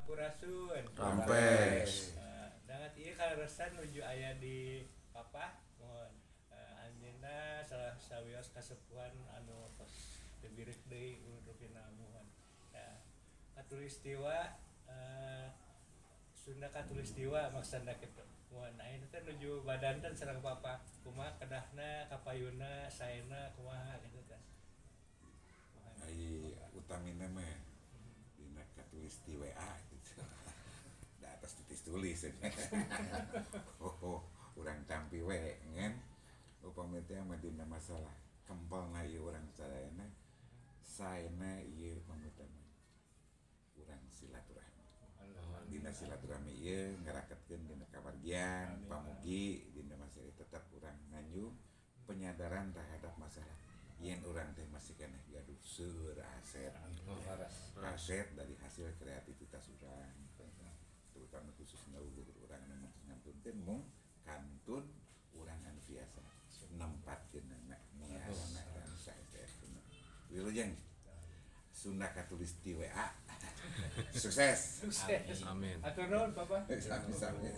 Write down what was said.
Sampurasun. Rampes. Dangat ieu kaleresan nuju aya di Papa, mohon anjeunna salah sawios kasepuhan anu tos teu bireuk deui rupina, mohon. Nah, katulistiwa, Sunda Katulistiwa maksudna kitu. Mohon, ayeuna teh nuju badanten sareng Papa, kumaha kedahna, kapayuna, saena kumaha kitu teh. Mohon. Ai utamina mah dina katulistiwa gitu. Da atas titis tulis. Oh, urang tampi we ngan upami teh mah dina masalah kempelna ieu urang sadayana, saena ieu upami teh mah urang silaturahmi. Dina silaturahmi ieu ngaraketkeun dina kawargian, pamugi dina masalah tetap urang nganjung penyadaran terhadap masalah yen urang teh masih keneh gaduh seueur aset, aset dari hasil kreativitas urang, terutama khususnya leluhur urang anu ngantunkeun mung kantun urang anu biasa nempatkeun anak miasna dan saestuna. Wilujeng Sunda Katulistiwa, sukses. Sukses. Amin. Atur nuhun, Papa. Sami-sami.